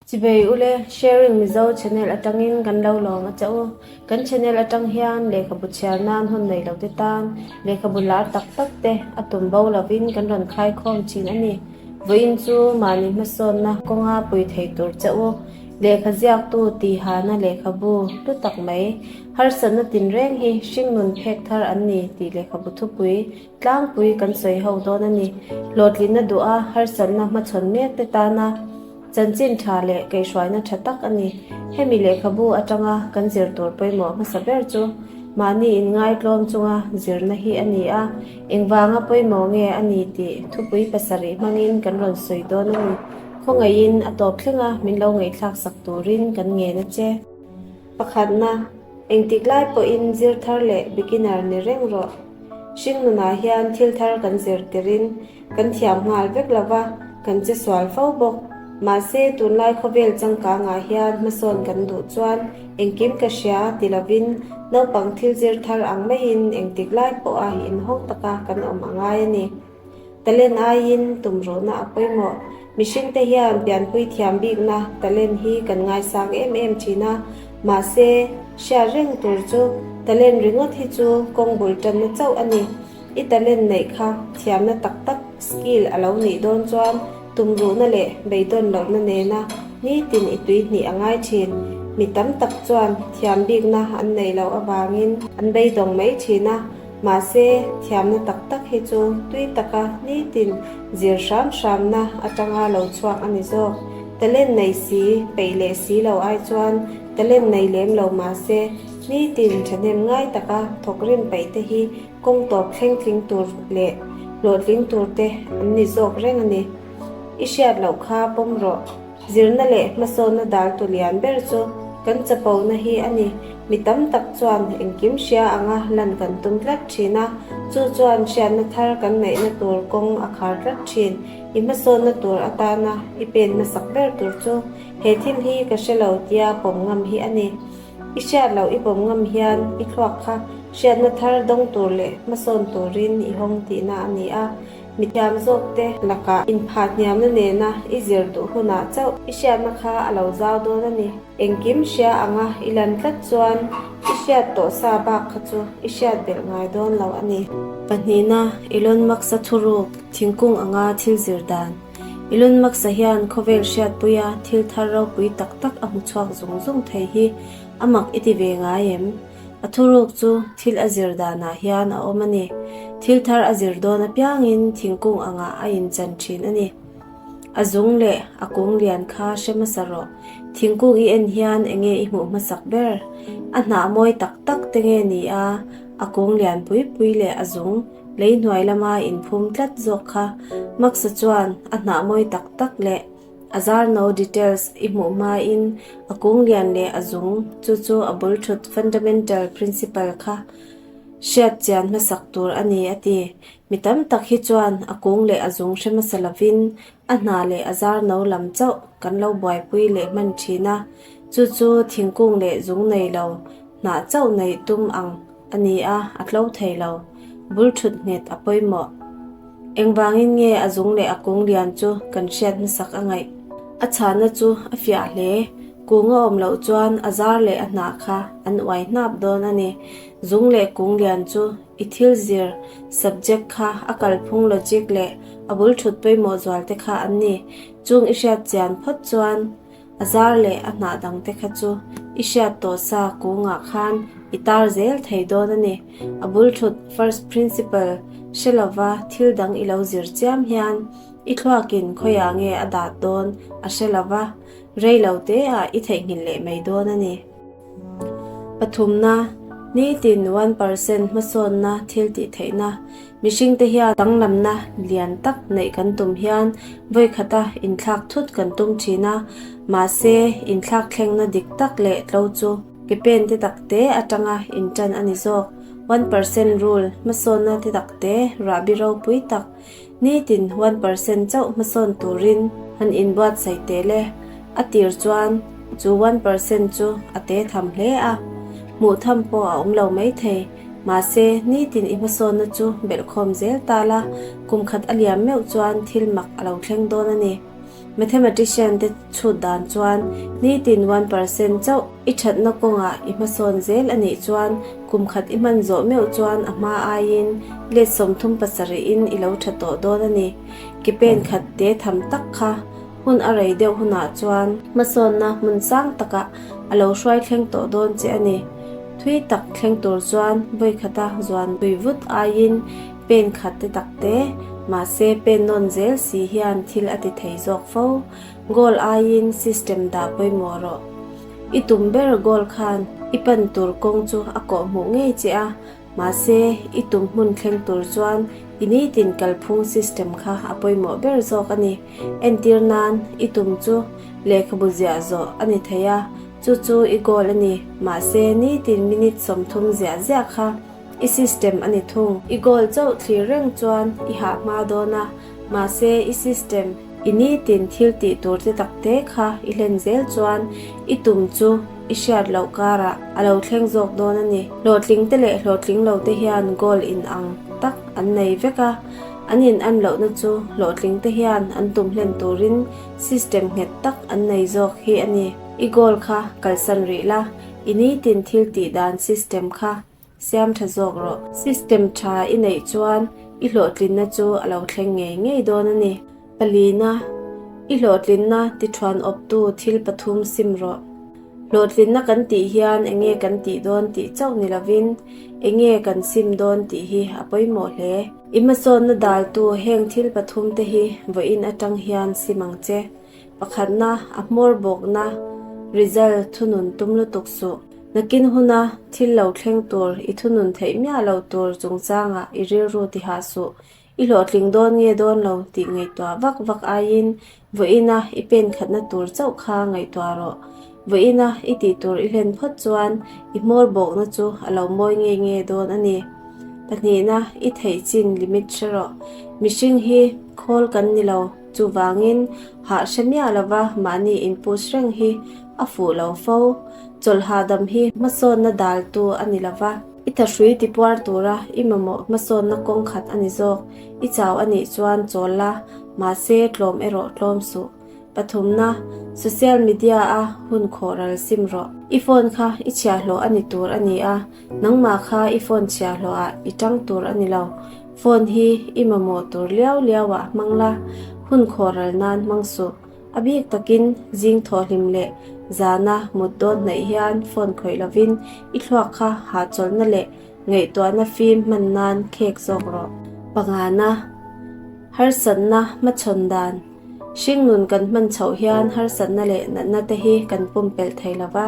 Chibei ule, Sharing Mizo channel atangin kan lo lawm a che u. Kan channel atang hian lehkhabu chhiar nan hun nei lo te tan lehkhabu lar tak tak te a tum bo lovin kan rawn khaikhawm thin a ni. Vawiin chu mahni hmasawnna kawnga pui thei tur che u. Lehkha ziaktu tihana lehkhabu hlu tak mai, harsatna tinreng hi hringnun phek thar an ni tih lehkhabu thupui Tlangpui kan sawi ho dawn a ni. Hlawhtlinna duha harsatna hmachhawn mek te tana chanchin tha leh kaihhruaina tha tak a ni. Hemi lehkhabu atanga kan zir tur pawimawh hmasa ber chu mahni inngaitlawm chunga zirna hi a ni a, engvanga pawimawh nge a ni tih thupui pasarih hmangin kan rawn sawi dawn a ni. Khawngaihin a tawp thlenga min lo ngaihthlak sak turin kan ngen a che. Pakhatna, engtik lai pawhin zir thar leh beginner ni reng rawh. Hringnunah hian thil thar kan zir tirin kan thiam nghal vek lo va, kan che sual fo bawk. Mahse, tunlai khawvel changkangah hian hmasawn kan duh chuan engkim ka hria ti lovin naupang thil zir thar ang maiin engtik lai pawha inhawng taka kan awm a ngai a ni. Talent aiin tumruhna a pawimawh. Mihringte hian pianpui thiam bikna talent hi kan ngaisang em em thin a, mahse, hriat reng tur chu talent ringawt hi chu kawng bul tanna chauh a ni. I talent neih kha thiamna tak tak, skill, a lo nih dawn chuan tumruhna leh beidawn lohna nena nitin i tui hnih a ngai thin. Mi tam tak chuan thiam bikna an neih loh avangin an beidawng mai thin a. Mahse, thiamna tak tak hi chu tui taka nitin zir hram hramna atanga lo chhuak a ni zawk. Talent nei si, peih leh si lo ai chuan talent nei lem lo mahse, nitin thahnem ngai taka thawk rim peih te hi kawng tawp thleng tling tur leh hlawhtling tur te an ni zawk reng a ni. I hriat loh kha pawm rawh. Zirna leh hmasawnna daltu lian ber chu kan chapona hi a ni. Mi tam tak chuan engkim hria anga lan kan tum tlat thin a, chu chuan hriatna thar kan neihna tur kawng a khar tlat thin. I hmasawnna tur atana i pen hmasak ber tur chu he thil hi ka hre lo tia pawm ngam hi a ni. I hriat loh i pawm ngam hian i thluak kha hriatna thar dawng tur leh hmasawn turin i hawng tihna a ni a. Mithiam zawkte lakah inphah hniamna nena i zir duh hunah chauh i hriatna kha a lo zau dawn a ni. Engkim hria anga i lan tlat chuan i hriat tawh sa bak kha chu i hriat belh ngai dawn lo a ni. Pahnihna, Elon Musk-a thuruk, thingkung anga thil zir dan. Elon Musk-a hian khawvel hriatpuia thil thar ropui tak tak a hmu chhuak zung zung thei hi a mak i ti ve ngai em? A thuruk chu thil a zir danah hian a awm a ni. Thil thar a zir dawn apiangin thingkung angah a inchan thin a ni. A zung leh a kung lian kha hre hmasa rawh. Thingkung i en hian enge i hmuh hmasak ber? A hnah mawi tak tak te nge ni a, a kung lian pui pui leh a zung lei hnuai lama inphum tlat zawk kha Max-a chuan a hnah mawi tak tak leh A zar no details i hmuh hmain a kung lian leh a zung chu chu a bul thut fundamental principle kha hriat chian hmasak tur a ni a ti. Mi tam tak hi chuan a kung leh a zung hre hmasa lovin a hna leh a zar no lam chauh kan lo buaipui leh hman thin a, chu chu thingkung leh zung nei lo hnah chauh neih tum ang A ni a, a tlo thei lo. Bul thut nghet a pawimawh. Engvangin nge a zung leh a kung lian chu kan hriat hmasak a ngaih? A chhahna chu a fiah hle. Kung a awm loh chuan a zar leh a hnah kha an uai hnap dawn a ni. Zung leh kung lian chu i thil zir, subject, kha a kalphung logic leh a bul thut pawimawh zual te kha an ni. Chung i hriat chian phawt chuan A zar leh a hnah dang te kha chu i hriat tawh sa kungah khan i tar zel thei dawn a ni. A bul thut first principle hre lova thil dang i lo zir chiam hian i thluakin khawiah nge a dat dawn a hre lova, rei lo te ah i theihnghilh leh mai dawn a ni. Pathumna, Nitin 1% hmasawnna thil tih theihna, Mihringte hian danglamna lian tak neih kan tum hian vawikhata inthlak thut kan tum thin a, mahse inthlak thlengna dik tak leh tlo chu ke pen te tak te atanga intan a ni zawk. 1% rule, hmasawnna te tak te rahbi ropui tak, Nitin 1% chauh hmasawn turin han inbuatsaih tel e. A tir chuan chu 1% chu a te tham hle a, hmuh tham pawh a awm lo maithei. Mahse, nitin i hmasawnna chu belhkhawm zel ta la, kum khat a liam meuh chuan thil mak a lo thleng dawn a ni. Mathematician te chhut dan chuan nitin 1% chauh i thatna kawngah i hmasawn zel a nih chuan kum khat i hman zawh meuh chuan a hma aiin let 37 in i lo tha tawh dawn a ni. Ke pen khat te tham tak kha hun a rei deuh hunah chuan hmasawnna hmun sang takah a lo hruai thleng tawh dawn che a ni. Thui tak thleng tur chuan vawi khata zuan tui vut aiin pen khat te tak te, mahse pen nawn zel si hian thil a ti thei zawk fo. Goal aiin system dah pawimawh rawh. I tum ber goal khan i pan tur kawng chu a kawh hmuh ngei che a, mahse i tum hmun thleng tur chuan i nitin kalphung system kha a pawimawh ber zawk a ni. Entir nan i tum chu lehkhabu ziah zawh a ni thei a, chu chu i goal a ni. Mahse nitin minute 30 ziah ziah kha i system a ni thung. I goal chauh thlir reng chuan i hah hma dawn a, mahse i system i nitin thil tih tur te tak te kha i hlen zel chuan i tum chu i hriat loh karah a lo thleng zawk dawn a ni. Hlawhtling te leh hlawhtling lo te hian goal in ang tak an nei vek a, an in an lohna chu hlawhtling te hian an tum hlen turin system nghet tak an nei zawk hi a ni. I goal kha kalsan rih la, i nitin thil tih dan system kha siam tha zawk rawh. System tha i neih chuan i hlawhtlinna chu a lo thleng ngei ngei dawn a ni. Palina, i hlawhtlinna ti thuan awptu thil pathum sim rawh. Hlawhtlinna kan tih hian enge kan tih dawn tih chauh ni lovin enge kan sim dawn tih hi a pawimawh hle. I hmasawnna daltu heng thil pathum te hi vawiin atang hian sim ang che. Pakhatna, a hmawr bawkna result thunun tum lutuk suh. Nakin huna thil lo thleng tur i thunun theih miah lo tur chungchangah i rilru ti hah suh. I hlawhtling dawn nge dawn lo tih ngaihtuah vak vak aiin vawiina i pen khatna tur chauh kha ngaihtuah rawh. Vawiina i tih tur i hlen phawt chuan i hmawr bawkna chu a lo mawi nge nge dawn a ni. Pahnihna, i theih chin limit hre rawh. Mihring hi khawl kan ni lo, chuvangin hah hre miah lova mahni inpush reng hi a fuh lo fo. Chawlh hahdam hi hmasawnna daltu a ni lova. I thahrui tipuar tura i mamawh hmasawnna kawng khat a ni zawk. I chau a nih chuan chawl la, mahse tlawm erawh tlawm suh. Pathumna, social media a hun khawh ral sim rawh. I phone kha i chhiahhlawh a ni tur a ni a, nangmah kha i phone chhiahhlawhah i tang tur a ni lo. Phone hi i mamawh tur liau liauah hmang la, hun khawh ral nan hmang suh. A bik takin zing thawhhlim leh zana mut dawn hnaih hian phone khawih lovin i thluak kha hahchawlhna leh ngaihtuahna fim hman nan khek zawk rawh. Pangana, harsatna hmachhawn dan. Hringnun kan hman chhoh hian harsatna leh natna te hi kan pumpelh thei lova,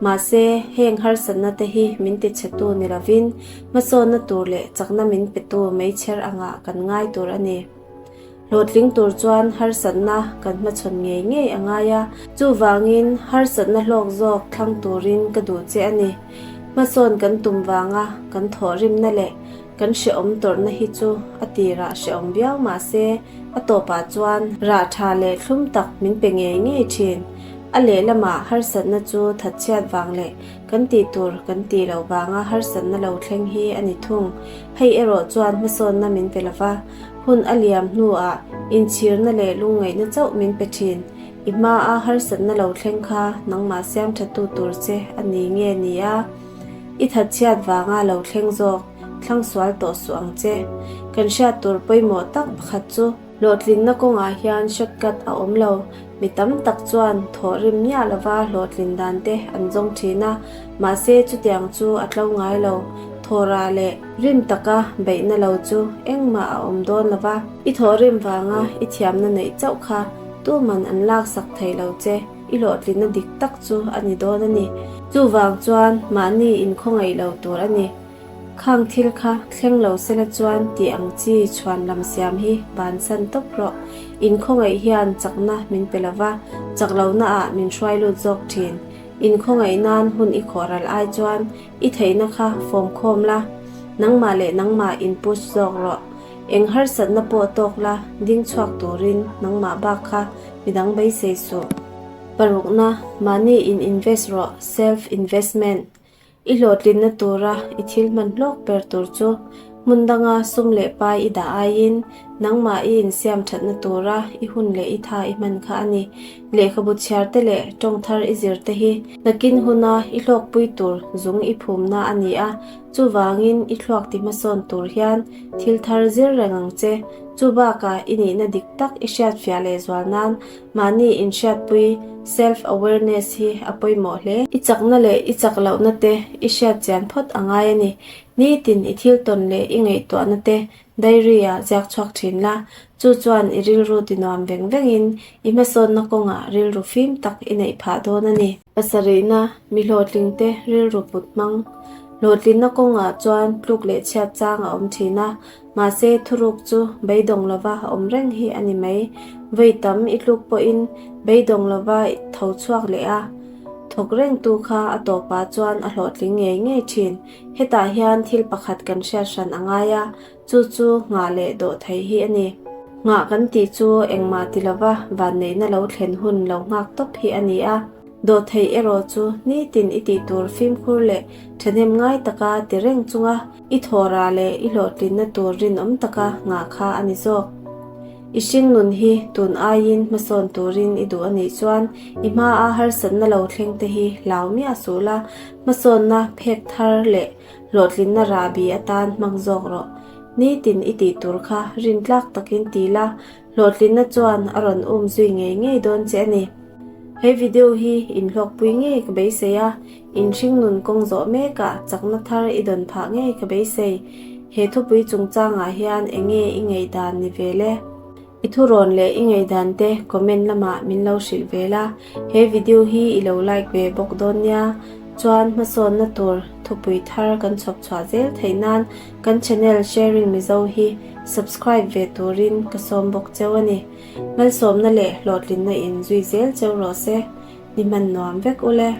mahse heng harsatna te hi min tichhetu ni lovin hmasawnna tur leh chakna min petu meichher angah kan ngai tur a ni. Hlawhtling tur chuan harsatna kan hmachhawn ngei ngei a ngai a, chuvangin harsatna hlawk zawk thlang turin ka duh che a ni. Hmasawn kan tum vanga kan thawhrimna leh kan hrehawm tawrhna hi chu a tirah hrehawm viau mahse a tawpah chuan rah tha leh thlum tak min pe ngei ngei thin. A lehlamah harsatna chu thatchhiat vang leh kan tih tur kan tih loh vanga harsatna lo thleng hi a ni thung. Hei erawh chuan hmasawnna min pe lova. Hun a liam hnuah inchhirna leh lungngaihna chauh min pe thin. I hmaa harsatna lo thleng kha nangmah siam thattu tur che a ni nge ni a? I thatchhiat vanga lo thleng zawk thlang sual tawh suh ang che. Kan hriat tur pawimawh tak pakhat chu hlawhtlinna kawngah hian shortcut a awm lo. Mi tam tak chuan thawhrim miah lova hlawhtlin dan te an zawng thin a, mahse chutiang chu a tlo ngai lo. Thawhrah leh rim taka beihna lo chu engmah a awm dawn lova. I thawhrim vanga i thiamna neih chauh kha tuman an laksak thei lo che, i hlawhtlinna dik tak chu a ni dawn a ni. Chuvang chuan mahni inkhawngaih lo tur a ni. Khang thil kha thleng lo sela chuan tih ang chi chhuan lam siam hi bansan tawp rawh. Inkhawngaih hian chakna min pe lova, chak lohna ah min hruai lut zawk thin. Inkhawngaih nan hun i khawh ral ai chuan i theihna kha fawm khawm la, nangmah leh nangmah in push zawk rawh. Eng harsatna pawh tawk la, ding chhuak turin nangmah bak kha midang beisei suh. Parukna, mahni in invest rawh, self investment. I hlawhtlinna tura i thil hman hlawk ber tur chu Hmun danga sum leh pai i dah aiin nangmah i insiam thatna tura i hun leh i tha i hman kha a ni. Lehkhabu chhiar te leh tawng thar i zir te hi nakin huna i hlawkpui tur zung i phumna a ni a, chuvangin i thluak ti hmasawn tur hian thil thar zir reng ang che. Chu bakah i nihna dik tak i hriatfiah lehzual nan Mahni inhriatpui, self awareness, hi a pawimawh hle. I chakna leh i chak lohna te i hriat chian phawt a ngai a ni. Nitin i thil tawn leh i ngaihtuahna te diary ah ziak chhuak thin la, chu chuan i rilru tinuam veng vengin i hmasawnna kawngah rilru fim tak i neih phah dawn a ni. Pasarihna, mi hlawhtlingte rilru put hmang. Hlawhtlinna kawngah chuan tluk leh chhiat chang a awm thin a, Mahse, thuruk chu beidawng lova awm reng hi a ni mai. Vawi tam i tluk pawhin beidawng lova tho chhuak leh a, thawk rengtu kha a tawpah chuan a hlawhtling ngei ngei thin. Hetah hian thil pakhat kan hriat hran a ngai a, chu chu nghah leh dawh thei hi a ni. Nghah kan tih chu engmah ti lova vanneihna lo thlen hun lo nghak tawp hi a ni a. Dawhtheih erawh chu nitin i tih tur fimkhur leh thahnem ngai taka ti reng chunga I thawra leh i hlawhtlinna tur rinawm taka nghah kha a ni zawk. I hringnun hi tun aiin hmasawn turin i duh a nih chuan i hmaa harsatna lo thleng te hi hlau miah suh la, hmasawnna phek thar leh hlawhtlinna rahbi atan hmang zawk rawh. Nitin i tih tur kha rintlak takin ti la, Hlawhtlinna chuan a rawn um zui ngei ngei dawn che a ni. He video hi inhlawkpui ngei ka beisei a, inhring nun kawng zawh mekah chakna thar i dawn phah ngei ka beisei. He thupui chungchangah hian enge i ngaihdan ni ve le? I thurawn leh i ngaihdan te comment lamah min lo hrilh ve la, he video hi i lo like ve bawk dawn nia. Chuan hmasawnna tur thupui thar kan chhawp chhuah zel theih nan kan channel Sharing Mizo hi Subscribe ve turin ka sawm bawk cheu a ni. Malsawmna leh hlawhtlinna in zui zel cheu rawh se. Ni hman nuam vek ule.